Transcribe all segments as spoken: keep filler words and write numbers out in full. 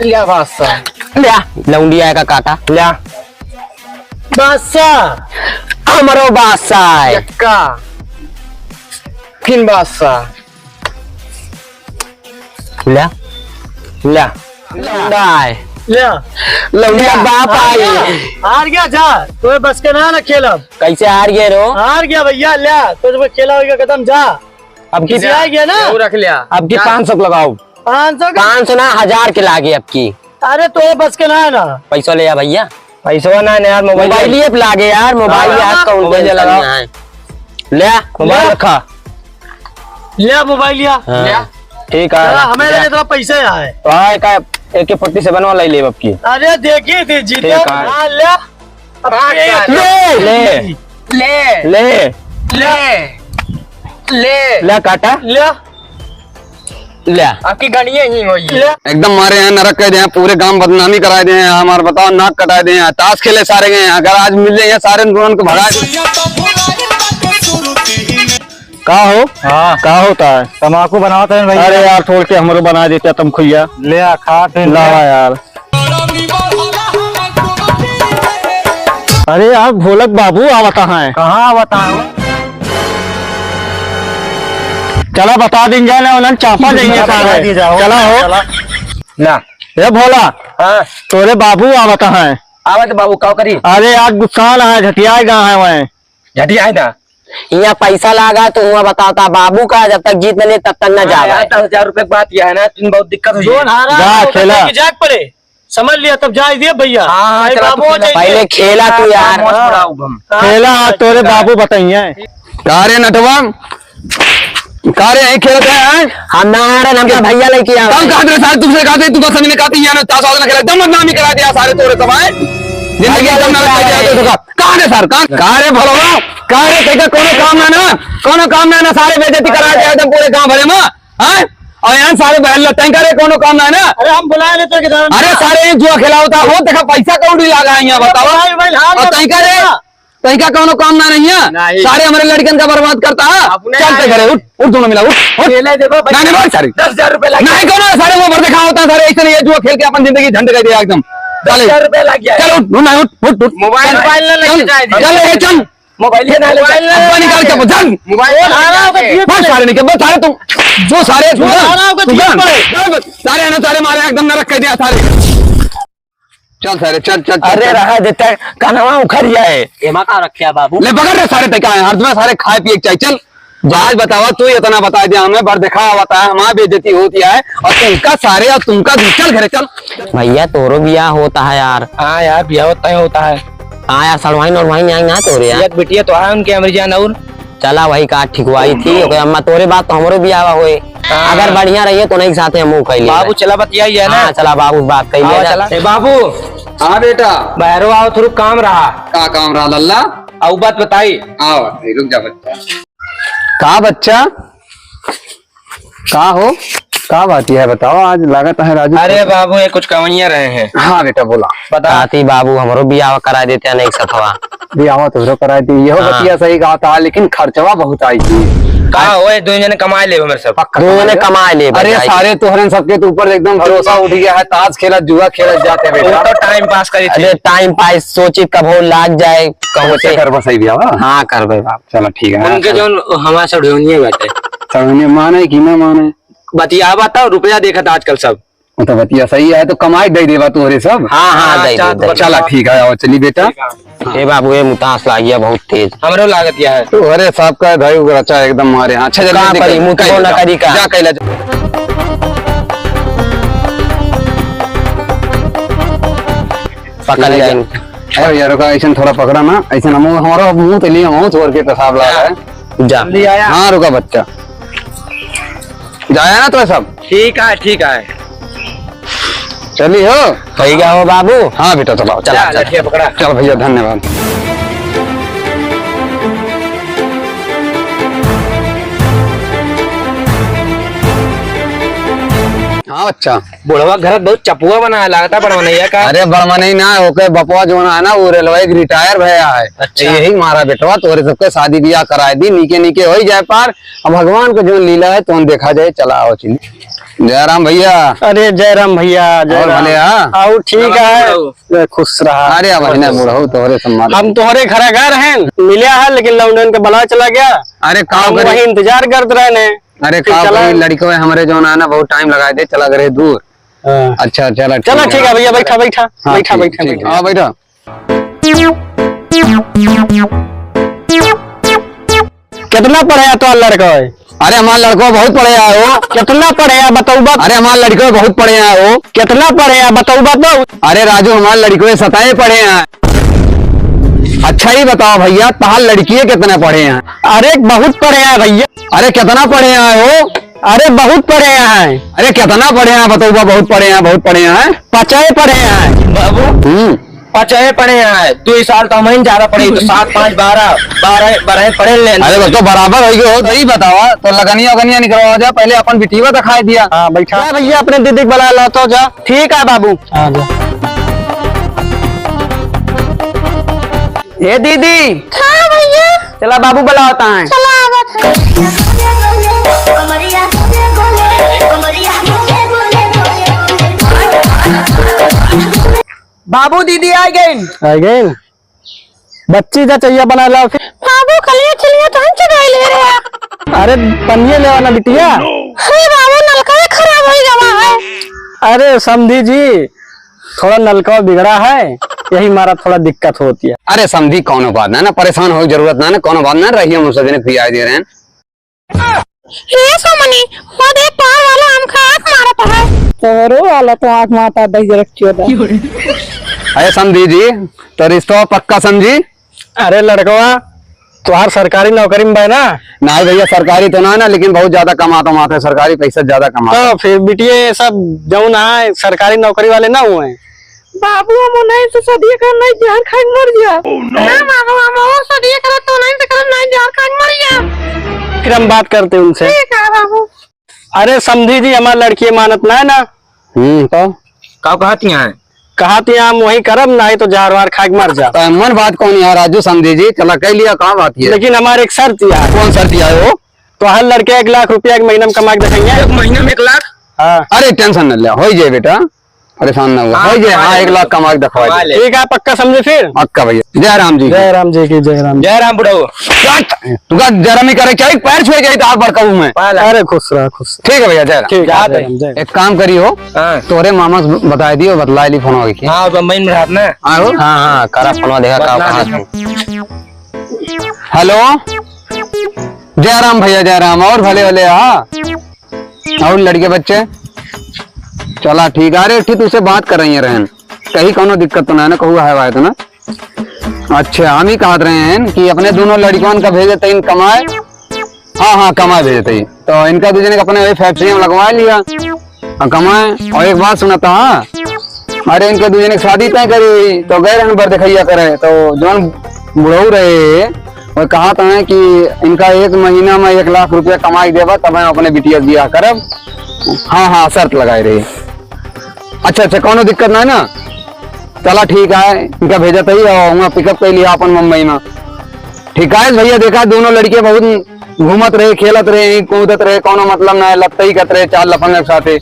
ल्या बादशाह। ल्या, लौंडिया का काटा। ल्या। बादशाह। हमरो बादशाह है। यक्का। फिन बादशाह। ल्या। ल्या। लौंडा है। ल्या। लौंडिया ल्या। बाप हार आई। गया। हार गया, जा। तोहे बस के ना, ना खेलब। कैसे हार गए रो? हार गया भैया, ल्या। तो जब खेला होगा खत्म, जा। अब की किसी आ गया ना? वो रख लिया। अब की जा। पाँच सौ के लगाओ। पाँच सौ के? पाँच सौ ना, हजार के लागे अब की। अरे तो ये बस के ना है ना। पैसा ले आ भैया। पैसा ना है यार, मोबाइल मोबाइल ले। ये लागे यार, मोबाइल हाँ, ये हाथ हाँ। का उल्टे मोबाइल लगाओ। है। ले आ, मोबाइल ले। रखा। ले आ मोबाइल या। हाँ। ले आ। ठीक है। चला, हमें ले। ले तेरा पैसा यहाँ है। तो हाँ, एक AK forty seven वाला ही ले अब की। अरे देखिए थे जीते। ठीक है। हाँ, ले आ। अब हाँ, ये ले, ले। ले। ले। ले। ले। ले काटा। ले। ले। आपकी गणिये ही होई। ले। एकदम मारे हैं, नरक कर दे हैं, पूरे गांव बदनामी कराए दे हैं, हमार बताओ नाक कटाए दे हैं, ताश खेले सारे गए हैं, अगर आज मिल जाए सारे दोनों को भगा दे। का हो? हाँ। का होता है? तमाकू बनावत है भैया। अरे यार, थोड़ के हमरो बना देते तुम खुइया। ले आ, खा फिर लावा ले। यार। अरे यार, भोलक बाबू आवता है। कहाँ आवता है? चला बता दिन जाए ना, उन्हें चापा देंगे बता सारे। दिए जाओ। चला हो। चला। ना। ए भोला। हाँ। तोरे बाबू आवता है। आवत बाबू, का करी? अरे यार, गुस्सा ना है, झटियाए गा है वह। झटियाए ना। यहाँ पैसा लागा तो हुआ बतावता बाबू का, जब तक जीत न ले तब तक न हाँ, जावा। यार, दस हजार रुपये की बात यह है ना, तुम बहुत दिक्कत हो जोन जाए। हारा जा, होगा खेला। तो जाग पड़े, समझ लिया, तब जाए दे भैया। हाँ, हाँ, अरे चला, बाबू तू खेला। जाए दे। पहले खेला तू यार। मौज हाँ। उड़ाऊ हम। हाँ, खेला, आज तोरे खेला। बाबू बताइए। का रे नटवा, का रे यहीं खेलत है, हैं? हम ना आ रहे, हमका भैया लेके आवा। तब कहा तेरे साथ तुमसे कहा थे, तू बस हमने कहा थी, यहाँ ना ताश वाश ना खेला, एकदम बदनामी करा दिया सारे तोरे सब, हैं? जिंदगी भैया एकदम लेके नरक कर आवा। दिया तो सब। कहाँ रे सर, कहाँ, कहाँ रे भलवा? कहाँ रे, तेका कोनो काम ना ना, कोनो काम ना ना, सारे बेइज्जती करा दिया एकदम पूरे गांव भरे में, हैं? और यहाँ सारे बहन लोग, तैका रे कोनो काम ना ना। अरे हम बुलाए लेते हैं किधर? अरे सारे ये जुआ खेला होता हो, देखा पैसा कौड़ी लागा है यहाँ, बताओ। भाई, भाई, हार और मत तैका रे, खेला। तैका कोनो काम ना नहीं है। नहीं। सारे हमारे लड़कन का बर्बाद करता है। अपने चल ते नहीं। घरे, उठ, उठ दोनों मिला, उठ, उठ। खेले देखो भाई। नहीं, नहीं, भाई, सारे। दस हजार रुपये लगे। नहीं, कोनो सारे वो भर देखा होता है, सारे ऐसे नहीं, ये जुआ खेल के अपन जिंदगी झंड कर दिया एकदम। दस हजार रुपये लग गया। चल, उठ, उठ, उठ, उठ, उठ। मोबाइल, चल, मोबाइल ना लेके चल, जाए थे। चल, ए, चल। मोबाइल ये ना ले मोबाइल जाए। ना अब्बा निकाल के ले बस, चल। मोबाइल वो हारा होगा, ये बस, सारे निकल, बस, सारे तू, जो सारे, वो तू जा, हारा होगा, तू जा। पड़े। जा, बस, सारे है ना, सारे मारे एकदम नरक कर दिया, सारे। चल, सारे, चल, चल, चल, अरे, चल। रहा देता है, कनवा उखर जाए। एमा का रखे है, बाबू? ले, पकड़ रे, सारे, तैका है, हर तुम्हें सारे खाए पिए के चाहिए, चल। आज बतावा, तू इतना बता दिया हमें, बर देखा बताया, हमारी बेइज्जती होती है, और तुमका सारे, और तुमका भी, चल घरे, चल। भैया, तोरो बियाह होता है यार। हाँ यार, बियाह होता है, होता है। हाँ यार, सड़वाइन और वहीं आई ना तोरे यार। एक बिटिया तो है उनके, अमर जान और। चला वही का ठिकवाई थी, ओके अम्मा, तोरे बात तो हमरो बियाह होए। हाँ। अगर बढ़िया रहिए तो नहीं साथे हमहू कैले बाबू, रहे। चला बतियाई है ना। हाँ, चला बाबू, बात कैले हाँ, रहे। चला। ए बाबू। हाँ बेटा। बहरो आओ, थोड़ा काम रहा। का काम रहा लल्ला? आओ, बात बताई। आओ, रुक जा बच्चा। का बच्चा? का हो? का बात यह है बताओ, आज लागत है राजू अरे थोड़ा बाबू, ये कुछ कमाइया रहे हैं। हाँ बेटा, बोला। बता। कहती बाबू, हमरो बियाह करा देते हैं, नहीं सथवा। बियाह तोहरो करा दी, यहो हाँ। बतिया सही कहा था, लेकिन खर्चवा बहुत आई थी। का होए, दो जने कमाए ले हमरे सब। पक्का दो जने कमाए ले। कमाए ले, अरे बताई। सारे तोहरन सबके तो ऊपर एकदम भरोसा उठ गया है, ताश खेलत, जुआ खेलत जाते वो बेटा। तो टाइम पास करी थी। अरे टाइम पास, सोची कब हो लाग जाए, कहूँ अच्छा से। करबा सही बियाह? हाँ, करबे बाबू। चलो ठीक है। उनके हाँ, जौन हमारे सढ़ुनिया बाटे। सढ़ुनिया माने कि ना माने? बतिया बताओ, रुपया देखत आजकल सब। वो तो बतिया सही है, तो कमाई दे देबा तोहरे सब। हाँ, हाँ, हाँ, दे अच्छा, दे, तो दे। चला ठीक है, आओ चली बेटा। ठीक है। ए बाबू, ए मुतास लागिया बहुत तेज। हमरो लागत या है। तो अरे साहब का भाई उगरा चाहे एकदम मारे। हाँ, अच्छा, जल्दी का जल्दी करी, कर, मुतबो कर, ना जा, करी का? जा कैला जा। पकड़ ले। अरे यार, का ऐसे थोड़ा पकड़ा ना, ऐसे ना मुंह, हमारा मुंह तो लिया, मुंह छोड़ के पेशाब ला रहा है। जा। जल्दी आया। हाँ, रुका बच्चा। जाया ना तो सब? ठीक है, ठीक है। चली हो? सही गया हो बाबू? हाँ बेटा, चलाओ, चला, चला, चला। लठिया पकड़ा। चल भैया, धन्यवाद। हाँ बच्चा। बुढ़वा घर बहुत चपुआ बना है, लागता बड़मनैया का। अरे बड़मनई ना, ओके बपवा जो ना है ना, वो रेलवे के रिटायर भैया है। अच्छा। यही मारा बेटवा, तोरे सबके शादी बियाह कराए दी, नीके नीके होई जाए पार। अब भगवान के जो लीला है, तो देखा जाए, चला आओ चली। जय राम भैया। अरे जय राम भैया, जय और राम। भले, हाँ? आओ, ठीक है। ए, खुश रहा। अरे अब है ना बुढ़ऊ, तोहरे सम्मान। हम तोहरे घरा गए रहे, मिले है, लेकिन लौंडन के बला चला गया। अरे का हम करी? वही इंतजार करत रहे ने। अरे फिर का चला। करी, लड़िको है हमरे जौन आना बहुत टाइम लगा दे, चला गए दूर। हाँ। अच्छा, चला चला, ठीक है। ठीक है भैया, बैठा, बैठा, हाँ, बैठा, ठीक, बैठा, ठीक, बैठा। हाँ, बैठा। कितना पढ़े है तोहार लड़का है? अरे, हमार लड़को बहुत पढ़े है हो। कितना पढ़े है, बताओ बात। अरे, हमार लड़को बहुत पढ़े है हो। कितना पढ़े है, बताओ बात। अरे राजू, हमार लड़को सताए पढ़े हैं। अच्छा, ही बताओ भैया, तोहार लड़किए कितने पढ़े हैं? अरे, बहुत पढ़े हैं भैया। अरे, कितना पढ़े हैं हो? अरे, बहुत पढ़े हैं। अरे, कितना पढ़े हैं, बताओ बा, बहुत पढ़े हैं, बहुत पढ़े हैं। पचाए पढ़े हैं। बाबू, हम्म। पचाए पढ़े हैं, दो साल तो हम ही ज्यादा पढ़े, तो सात, पाँच, बारह, बारह, बारह पढ़े ले। अरे, बस तो बराबर हो गयो, तो ही बतावा, तो लगनिया उगनिया निकलवा जा, पहले अपन बिटिया दिखाई दिया। हाँ, बैठा। जा भैया, अपने दीदी के बुला ला तो जा। ठीक है बाबू। हाँ, जा। ए दीदी। हाँ भैया। चला बाबू बुलावत है। चला आवत है। बाबू दीदी आ गइन। आ गइन। बच्ची जा चइया बना लाओ फिर। बाबू कलिया चलिया तो हम चुराई ले रहे हैं। अरे पनिया ले आना बिटिया। अरे बाबू नलका ही खराब हो गवा है। अरे समधी जी, थोड़ा नलका बिगड़ा है, यही मारा थोड़ा दिक्कत होती है। अरे समधी, कौनो बात ना, ना परेशान होए जरूरत ना, ना कौनो बात ना, रहिए हम उसे दिन पियाई दे रहे हैं। ए सोमनी, वो देख पार वाला हमका आँख मारत है। तोहरो वाला तो आँख मारता दही जरक चोदा। अरे समधी जी, तो रिश्ता पक्का समझी? अरे लड़कवा, तोहार सरकारी नौकरी में बा ना? नहीं भैया, सरकारी तो ना ना, लेकिन बहुत ज्यादा कमात उमात है, सरकारी पैसा ज्यादा कमात तो है। फिर बिटिये सब जौन है सरकारी नौकरी वाले ना हुए? बाबू, हम उन्हीं से सदिया कर नहीं जहर खा के मर जा। ना बाबू, हम वो सदिया कर तो उन्हीं से कर नहीं जहर खा के मर जा। फिर हम बात करते उनसे। ठीक है बाबू। अरे समधी जी, हमार लड़की मानत ना है ना। हम्म, तो? का कहत यहाँ है? कहत यहाँ हम वही करब, नहीं तो जहर वहर खा के मर जा। तो मन बात कौन यार, राजू समधी जी, चला कह लिया, का बात ये? लेकिन हमार एक शर्त यार। कौन शर्त यार वो? तो हर लड़के एक लाख रुपया एक महीना में कमा के देखेंगे। एक महीना में एक लाख? हाँ। अरे tension न ले, हो जाए बेटा, परेशान ना हुआ, हाँ, हो जाए। हाँ, एक लाख कमा के दिखवा दे। ठीक है, पक्का समझे फिर? पक्का भैया। जय राम जी की। जय राम जी की, जय राम। जय राम बुढ़ऊ। तुका जरा में करे चाहिए, पैर छुए जाए तो आप बड़काऊ में। अरे खुश रहा, खुश रहा। ठीक है भैया, जय राम। ठीक है, जय राम, जय राम। एक काम करियो, हाँ। तोरे मामा से बता दियो, बतला ली फोन होगी। हाँ, बम्बई में रहत ना। हाँ, हाँ, करा फोन देखा का बतला कहाँ दे। से। हेलो, जय राम भैया, जय राम। और भले भले, हाँ। और लड़के बच्चे? चला ठीक। अरे ठीक, तुझसे बात कर रही है रहन, कहीं कौनो दिक्कत तो ना है ना, कहू है भाई तो ना। अच्छा, हम ही कहत रहे हैं कि अपने दोनों लड़कन का भेजे तइन कमाए। हाँ, हाँ, कमाए भेजे तइन। तो इनका दू जने के अपने वही फैक्ट्री में लगवा लिया। हाँ, कमाए। और एक बात सुना था, हाँ? अरे, इनके दू जने के शादी तय करी हुई, तो गए रहन बर देखैया करे, तो जौन बुढ़ऊ रहे, वो कहा था कि इनका एक महीना में एक लाख रुपया कमाई देबा, तब हम अपने बिटिया से बियाह करब। हाँ, हाँ, शर्त लगाए रही। अच्छा, अच्छा, कौनो दिक्कत ना है ना? चला ठीक है, इनका भेजत ही और वहाँ pickup कर लिया अपन मुंबई में। ठीक है भैया, देखा दोनों लड़के बहुत घूमत रहे, खेलत रहे, कूदत रहे, कौनो मतलब ना है, लत्तई करत रहे चार लफंग के साथे।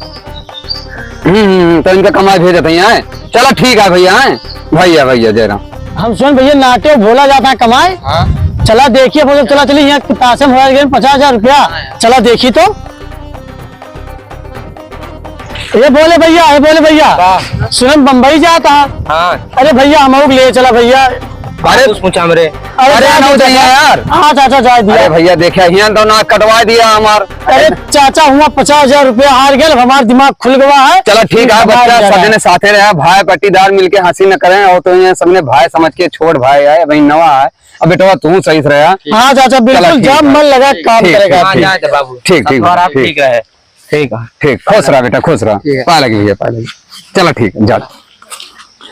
हम्म, हम्म, हम्म, तो इनका कमाई भेजत ही हैं। चला ठीक है भैया, हैं? भैया, भैया, जय राम। हम सुन भैया नाट्य भोला जाता है कमाए। हाँ। चला देखिए, बोले चला चलिए, यहाँ पास में मोबाइल गेम पचास हजार रुपया। हाँ यार। चला देखी तो। ए भोले भैया, ए भोले भैया। का? सुनन बम्बई जाता। हाँ। अरे भैया, हम लोग ले चला भैया। अरे कुछ पूछा हमरे। अरे अरे जाए ना दे उधर चाचा। यार। हाँ चाचा, जाए दिया। अरे भैया, देखा, हियां तो नाक कटवा दिया हमार। अरे चाचा, हुआ पचास हजार रुपया हार गया, अब हमार दिमाग खुल गवा है। चला ठीक है, हमार बच्चा, जाना है। सबने साथे रहा, भाई पट्टीदार मिलके हंसी न करें, और तो ये सबने भाई समझ के, छोट भाई है, अभी नवा है। अब बेटवा तू सही से रहा। हाँ चाचा, बिल्कुल, चला ठीक जब है। मन लगा काम ठीक, करेगा। ठीक, हाँ, ठीक। जाए दे बाबू। ठीक, ठीक, अब और आप ठीक। ठीक रहे। ठीक है। ठीक, खुश रहा बेटा, खुश रहा। ठीक है। पाए लगी भैया, पाए लगी। चला ठीक है, जा।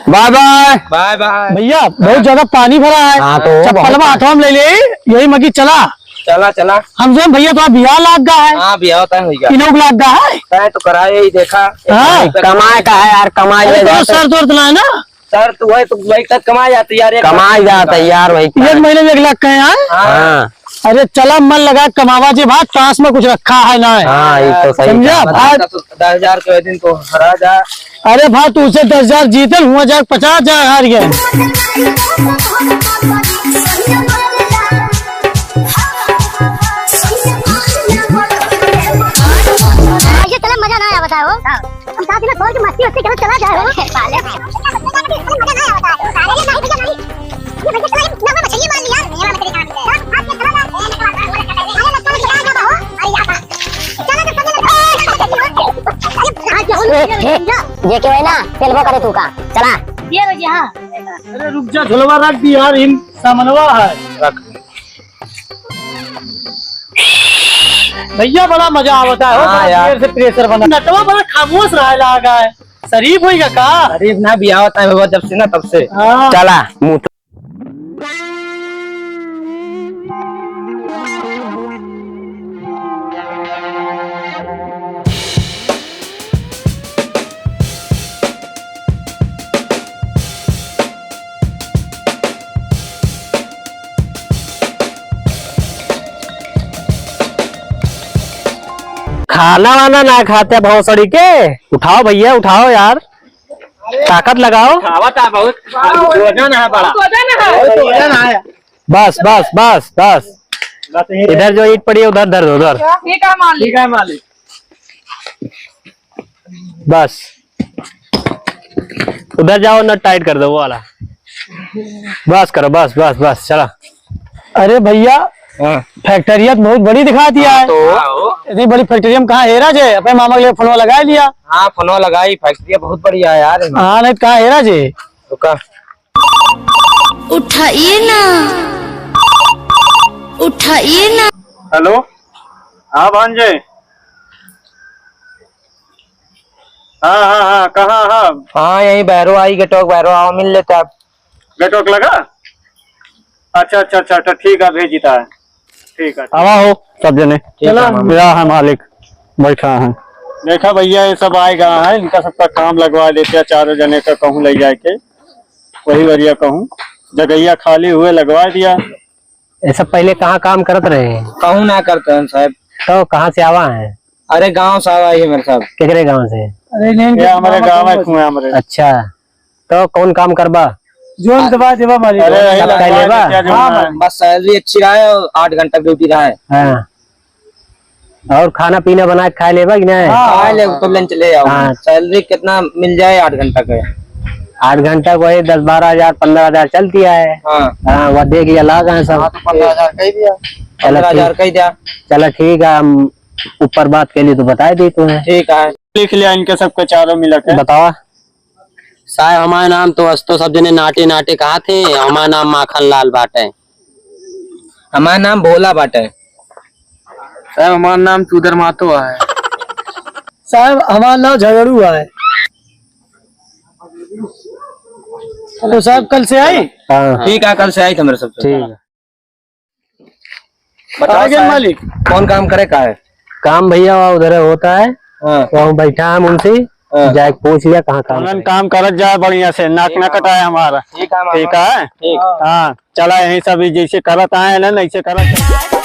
Bye bye. Bye bye. भैया, बहुत ज्यादा पानी भरा है। हाँ, तो चप्पल बहुत में हाथों में ले ले, यही मगी चला। चला, चला। हम जो भैया तो बियाह लाग गा है। हाँ, बियाह होता है भैया। इनों लाग गा है। तय तो कराए ही देखा। हाँ। कमाए का है यार, कमाए अरे, ले तो जाते। शर्त वर्त ना है ना? सर, तो वही तो वही तक कमाई जाती यार, एक कमाई लाख जाता है यार, वही एक महीने में एक लाख का है यार? हाँ। हाँ। अरे चला, मन लगा कमावा जे भाई, ताश में कुछ रखा है ना है। हाँ, ये तो सही समझा? कहा। भाई, दस, दस हजार के दिन तो हरा जा। अरे भाई, तू उसे दस हजार जीतल, हुआ जाए पचास हजार हार गया। ये चला, मजा ना आया बताओ। हम साथ में खोल के मस्ती वस्ती करत चला जाए हो। अरे साले। ये भैया चला, ये नया मछली मार लिया, नया मछली खा लिया। चला तो सब लोग। ए, ए, ये क्यों है ना? तेलबो करे तू का। चला। ये भैया। अरे रुक जा, झोलवा रख दी यार, इन सामनवा है। रख। भैया, बड़ा मजा आवता है, हाँ बड़ा यार। देर से प्रेशर बना। नटवा बड़ा खामोश रहा लागा है। शरीफ होइगा का? शरीफ ना, बियाह होता है बाबा, जब से ना तब से। हाँ। चला, मुँह तो। खाना वाना ना खाते भौसड़ी के। उठाओ भैया, उठाओ यार, ताकत लगाओ। खावा था बहुत, वजन है बड़ा। वजन है। बहुत वजन है। बस, बस, बस, बस। बस यही इधर जो ईंट पड़ी है, उधर धर दो, उधर। ठीक है मालिक। ठीक है मालिक। बस। उधर जाओ, नट टाइट कर दो, वो वाला। बस करो, बस, बस, बस, चला। अरे भैया, हाँ। फैक्ट्रिया तो बहुत बड़ी दिखा दिया हाँ, है। तो? इतनी बड़ी फैक्ट्रिया में कहाँ हेरा जे? अपने मामा के लिए फोनवा लगा लिया। हाँ, फोनवा लगाई, फैक्ट्रिया बहुत बढ़िया है यार। हाँ, नहीं तो कहाँ हेरा जे? तो का? उठाइए ना, उठाइए ना। हेलो, हाँ भांजे। हाँ, हाँ, हाँ, कहाँ, हाँ? हाँ, यहीं बहरो आई, गेटोक बहरो आओ, मिल लेते आप। गेटोक लगा? अच्छा, अच्छा, अच्छा, अच्छा, ठीक है, भेजिता है। ठीक है। आवा हो सब जने। ठीक है, मामा। या है मालिक, बैठा है। देखा भैया, ये सब आए गा है, इनका सबका काम लगवा लेते हैं, चारों जने का कहूँ ले जाए के, वही वरिया कहूँ, जगहिया खाली हुए लगवा दिया। ये सब पहले कहाँ काम करत रहे? कहूँ ना करते हैं साहब। तो कहाँ से आवा है? अरे गाँव से आवा है मेरे साहब। केकरे गाँव से? अरे नहीं, ये हमारे गाँव है, कुआं हमारे। अच्छा, तो कौन काम करबा? जोन दबा देबा मालिक। अरे, यही सब लगवा खाई लेबा? देते हैं, जो हाँ, है। बस सैलरी अच्छी रहे और आठ घंटा ड्यूटी रहे। हाँ। और खाना पीना बना के खाए लेबा कि नहीं? हाँ, खाए ले, तो लंच ले आओ। हाँ। सैलरी कितना मिल जाए आठ घंटा का? आठ घंटा को वही दस बारह हजार, पन्द्रह हजार चलती है। हाँ। हाँ, वह दे के लाग है सब। हाँ, तो पन्द्रह हजार कह दिया। चला पन्द्रह हजार ठीक। कह दिया। चला ठीक है, हम ऊपर बात के लिए तो बता दी तू है। ठीक है। लिख लिया इनके सबके चारों मिला के। बतावा। साहब, हमार नाम तो अस्तो सब जने नाटी नाटी कहत हैं, हमार नाम माखन लाल बाटे। हमार नाम भोला बाटे। साहब, हमार नाम चूदर मातो है। साहब, हमार नाम झगड़ू है। तो साहब, कल से आई? हाँ। ठीक है, कल से आई तो मेरे सबसे। ठीक है। बताओ आगे साहब, मालिक। कौन काम करे का है? काम भैया वहाँ उधर होता है, हाँ। वहाँ बैठा है मुंशी, हाँ। जाके पूछ लिया कहाँ काम उन्हन करे। काम करत जाए बढ़िया से, नाक ना कटाए हमारा। ठीक है मामा। ठीक है? ठीक। हाँ, चला यहीं सब जैसे करत आए हैं ना, ऐसे करत।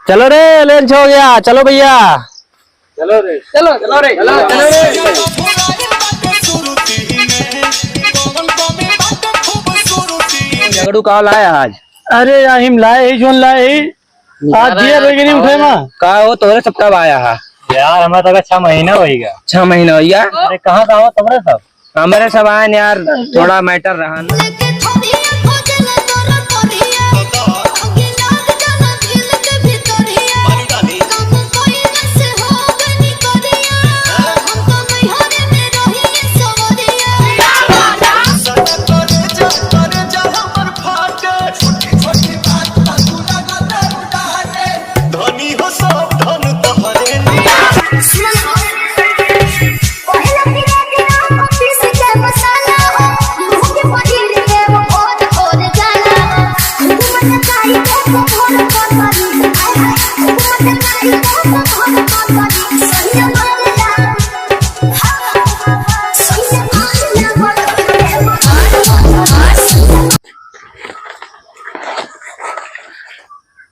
चलो रे, लंच हो गया, चलो भैया। चलो रे। चलो, चलो रे। चलो, चलो रे। झगड़ू का लाया आज? अरे, यही लाए ही, जोन लाए ही। आज दिया बेगनी उठे ना। का हो, तोरे सब कब आया है? यार, हमारा तो छह महीना होइगा। छह महीना होइगा? अरे, कहाँ का हो तुम्हरे सब? हमरे सब आए न यार, थोड़ा मैटर रहा न।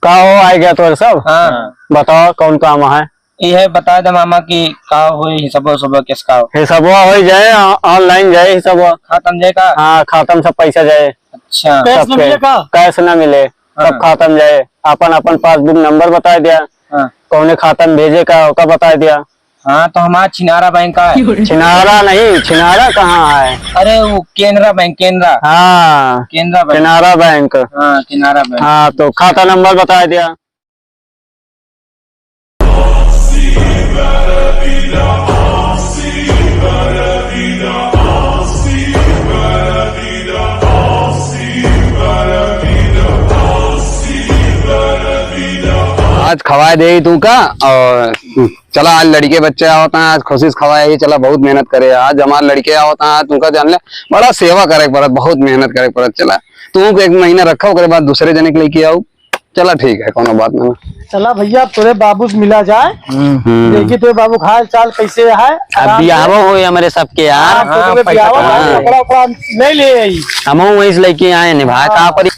का हो, आइ गया तोर सब? हाँ। बताओ, कौन काम है? इहे बताइ दे मामा कि का होई, हिसबो सबो किस का हो? हिसबो होइ जाए, ऑ-, online जाए हिसबो। खातम जाए का? हाँ, खातम सब पैसा जाए। अच्छा। Cash न सबके। मिले का? Cash न मिले, हाँ। सब खातम जाए। अपन, अपन passbook number बताइ दिया। हाँ। कौने खातम भेजे का, ओका बताइ दिया। हाँ, तो हमार छिनारा बैंक का है। छिनारा नहीं, छिनारा कहाँ है? अरे, वो केनरा बैंक, केनरा। हाँ, केनरा बैंक। छिनारा बैंक। हाँ, केनरा बैंक। हाँ, तो खाता नंबर बताइ दिया। आज खवाए देई तू का, और चला, आज लड़के बच्चे आवत हैं, आज खुशी से खवाए ही। चला, बहुत मेहनत करे, आज हमार लड़के आवत हैं, आज तुमका जान ले, बड़ा सेवा करे के पड़त, बहुत मेहनत करे के पड़त। चला, तू एक महीना रखा, ओकरे बाद दूसरे जने के लेके आऊ। चला, ठीक है, कौनो बात ना। चला भैया, अब तोरे बाबू से मिला जाए। हम्म। देखी तोरे बाबू का हाल चाल कैसे है, अब आराम से। बियाहो होए हमरे सबके यार। हाँ, तो हाँ, तोरे पैसा बियाहो कमा है, ले। कपड़ा उपड़ा ले ले आई। हमहू वहीं से लेके आए ने भाई, हाँ। कहाँ पर?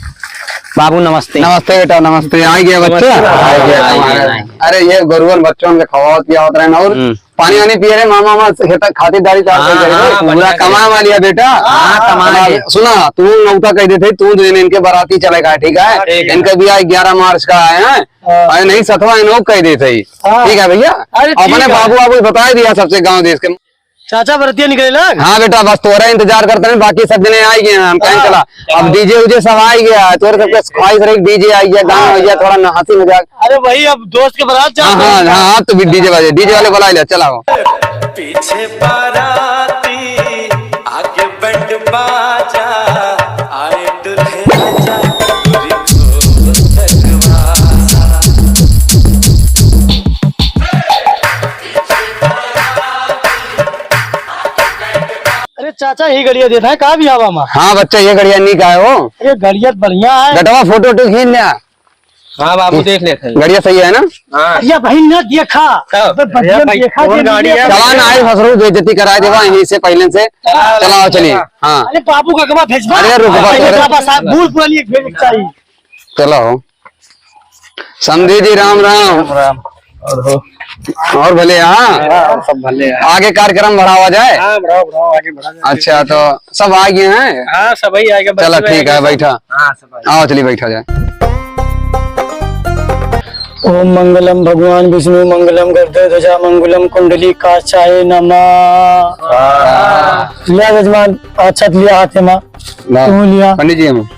बाबू नमस्ते। नमस्ते बेटा, नमस्ते। आ गया बच्चा? नमस्ते। आ गया, आ गया, आ गया। अरे, ये गोरुअन बच्चों के खवावत पियावत रहे ना, और हम्म। पानी वानी पिए रहे, मामा, मामा से खेता खातिरदारी चाल हाँ, रही है। हाँ, पूरा बढ़िया कमाए करे। वाली है बेटा। हाँ, कमाए कमाए। के। सुना, तू नौता कह देते, तू दो दिन इनके बाराती चलेगा, ठीक है? ठीक है। इनका ब्याह ग्यारह मार्च का है, हैं? हाँ। अरे नहीं, सतवा इन्हों कह देते ही। हाँ। ठीक है भैया? अरे ठीक अपने है। बाबू, बाबू बताए दिया सबसे गाँव देश के। चाचा बरतिया निकले ना? हाँ बेटा, बस तोहरा इंतजार करते हैं, बाकी सब जने आ गए हैं, हम कहें हाँ। चला। अब DJ उजे सब आ गया, तोरे सबके ख्वाहिश रही, DJ आ गया, गाना हो गया, थोड़ा ना हंसी मजाक। अरे भाई, अब दोस्त के बारात हाँ, जाते हाँ, हैं। हाँ, हाँ, तो भी DJ वाले, DJ वाले बुला ले, चलाओ। पीछे बाराती, आगे बैंड बाजा, आए दूल्हे राजा, गोरी को तकवा। अरे चाचा, ही गड़िया देता है, का भी आवा मा? हाँ बच्चा, ये गड़िया नीक आए हो। अरे गड़िया तो बढ़िया है। बेटवा फोटो वोटो खींच लिया। हाँ बाबू, देख लेते हैं। गड़िया सही है ना? हाँ। अरे भाई ना देखा। कब? अबे बढ़िया अरे भाई, देखा कौन दे गाड़ी दिया। है? चला ना, आई फसरू बेइज्जती कराए देवा हाँ। यहीं से पहले से। चला, चलाओ, चलिए। चला। हाँ। अरे बाबू का कमा भेजवा। अरे रुक, अरे बस, अरे। बाबा साहब, बूढ़ पुरानी एक भेज चाहिए। चलो। समधी जी, राम राम। राम राम। और हो? और भले, हाँ? हाँ, सब भले हैं। आगे कार्यक्रम बढ़ावा जाए? हाँ, बढ़ाओ, बढ़ाओ, आगे बढ़ा जाए। अच्छा, तो सब आ गए हैं? हाँ, सब ही आ गए, चलो, बच्चे ठीक है, बैठा। हाँ, सब आ गए। आओ, चलिए, बैठा जाए। ओम मंगलम भगवान विष्णु मंगलम गरुड़ ध्वजा मंगलम कुंडली काक्षाय नमः। हाँ। लिया जजमान, अक्षत लिया हाथे मा। ला। तू लिया। पंडित जी, हम।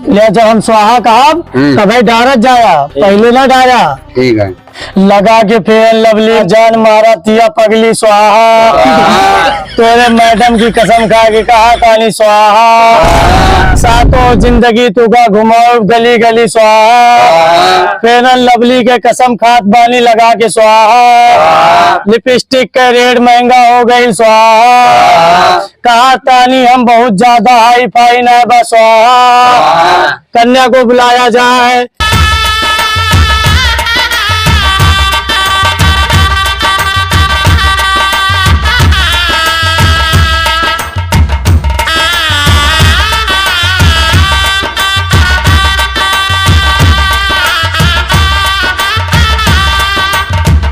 ले, जब हम स्वाहा कहब, हम्म। तबे डारत जाया, ठीक। पहिले ना डारा। ठीक है। लगा के Fair Lovely, जान मारा तिया पगली स्वाहा। स्वाहा। तोरे मैडम की कसम खा के कहा तानी स्वाहा। स्वाहा। सातों जिंदगी तुका घुमाओ गली गली स्वाहा। स्वाहा। Fair Lovely के कसम खात बानी लगा के स्वाहा। स्वाहा। Lipstick के rate महंगा हो गई स्वाहा। स्वाहा। कहा तानी हम बहुत ज्यादा हाई फाई ना बा स्वाहा। स्वाहा। कन्या को बुलाया जाए।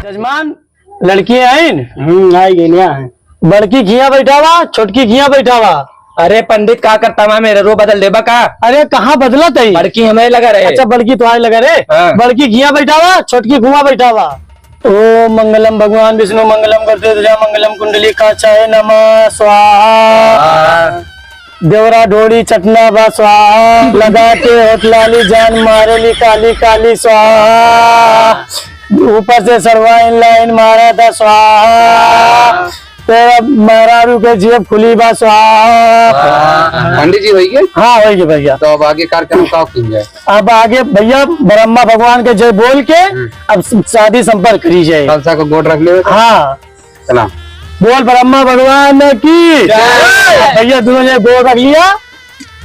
जजमान, लड़की आइन? हम्म, आई गई, लिया है। बड़की खिया बैठावा, छोटकी खिया बैठावा। अरे पंडित, का करता मैं, मेरे रो बदल देबा का? अरे कहाँ बदलत है? बड़की हमें लगा रहे। अच्छा, बड़की तो आए लगा रहे। हाँ। बड़की खिया बैठावा, छोटकी खुआ बैठावा। ओम मंगलम भगवान विष्णु मंगलम गरुड़ ध्वजा मंगलम कुंडली काक्षाय नमः स्वाहा। हाँ। देवरा ढोड़ी चटना बा स्वाहा, लगा के होठ लाली जान मारेली काली काली स्वाहा, ऊपर से सड़वा इन लाइन मारा था स्वाहा, तेरा मेहरारू के जेब खुली बा स्वाहा। पंडित जी, होई गए? हाँ, होई गए भैया। तो अब आगे कार्यक्रम का की जाए? अब आगे भैया ब्रह्मा भगवान के जय बोल के हम्म। अब शादी संपर्क करी जाए। खालसा को गोड़ रख ले। हाँ। चला। बोल ब्रह्मा भगवान की जय। भैया दोनों ने गोड़ रख लिया।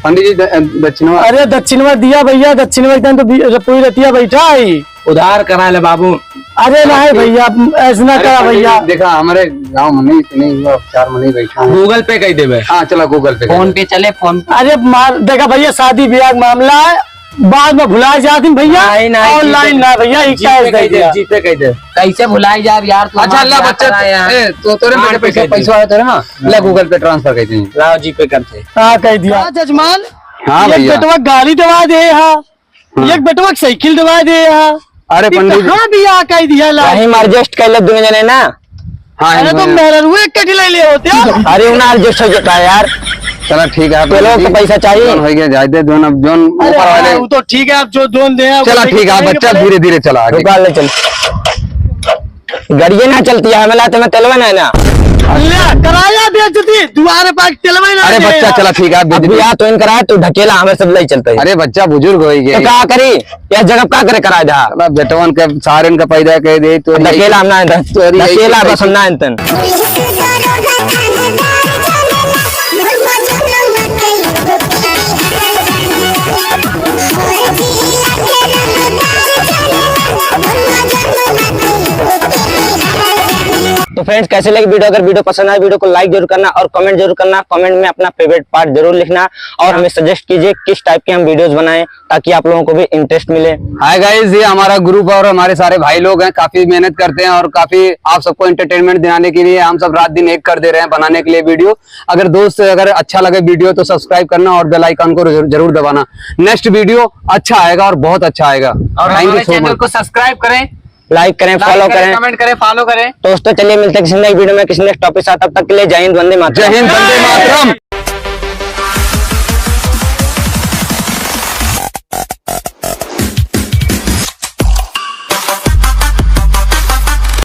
पंडित जी, द-, दक्षिणवा। अरे दक्षिणवा दिया भैया, दक्षिणवा एकदम तो बी-, पूरी रतिया बैठा है। उधार करा ले बाबू। अरे नहीं भैया, ऐसा ना अरे करा पंडित भैया। जी, देखा हमारे गांव में नहीं, नहीं हुआ, उपचार में नहीं बैठा है। Google Pay कर देबे। हाँ, चला Google Pay कर दे। PhonePe चले, PhonePe। अरे मार, देखा भैया, शादी ब्याह का मामला है, बाद में भुला जाती भैया। नहीं, नहीं, ऑनलाइन ना भैया, ई GPay कैश दे दिया। GPay कह दे। कैसे भुलाई जाब यार, तू अच्छा, हमार ला क्या बच्चा, करा यार? ए, तो तोरे में पैसा, पैसा आया तोरे में? ला Google Pay transfer कह दे। लाओ GPay करते। हाँ, कह दिया। हाँ, जजमान। हाँ, एक भैया। बेटवा गाड़ी दवा दे, हाँ। हाँ। एक बेटवा साइकिल दवा दे, हाँ। अरे ई पंडित जी। कहाँ बियाह कह दिया ला? वहीं में adjust कर ले दोनों जने ना। हाँ, अरे तो मेहररुए एक कटी ले लिए होते। अरे उन्हें adjust हो जाता है यार। चला ठीक है, तो लोग तो पैसा चाहिए। जौन हो गया, जाए दे, जौन अब जौन अरे ऊपर वाले। हाँ, वो तो ठीक है, आप जो दोन दे हैं, चला ठीक है, बच्चा धीरे धीरे चला आगे। रुका ले चल। गाड़िए ना चलती है, हमें लाते में तेलवा ना है ना। ले, कराया बेइज्जती, दुआरे पर तेलवा ना अरे है। बच्चा चला ठीक है, आप अब बेइज्जती। बियाह तो इन कराए, तू ढकेला हमें सब ले चलते हैं। अरे बच्चा बुजुर्ग हो ही तो गए। का करी? यह जगह का करे कराए दा? साला बेटवन के सारन का पैदा कर दे तो अब अकेला हम ना आए तन। तो अरे अकेला यही बस हम ना आए तन। तो friends, कैसे लगी video? अगर video पसंद आए, video को like जरूर करना और comment जरूर करना। Comment में अपना favourite part जरूर लिखना और हमें suggest कीजिए किस type के हम videos बनाएं। ताकि आप लोगों को भी interest मिले। Hi guys, ये हमारा group और हमारे सारे भाई लोग हैं, काफी मेहनत करते हैं और काफी आप सबको entertainment दिलाने के लिए हम सब रात दिन एक कर दे रहे हैं बनाने के लिए video। अगर दोस्त अगर अच्छा लगे video तो subscribe करना और bell icon को जरूर, जरूर दबाना। Next video अच्छा आएगा और बहुत अच्छा आएगा। और thank you हमारे so much। Channel को subscribe करें, like करें, like follow करें, करें। Comment करें, follow करें। दोस्तों चलिए मिलते हैं किसी नई video में, किसी next topic के साथ। तब तक के लिए जय हिंद, वंदे मातरम। जय हिंद, वंदे मातरम।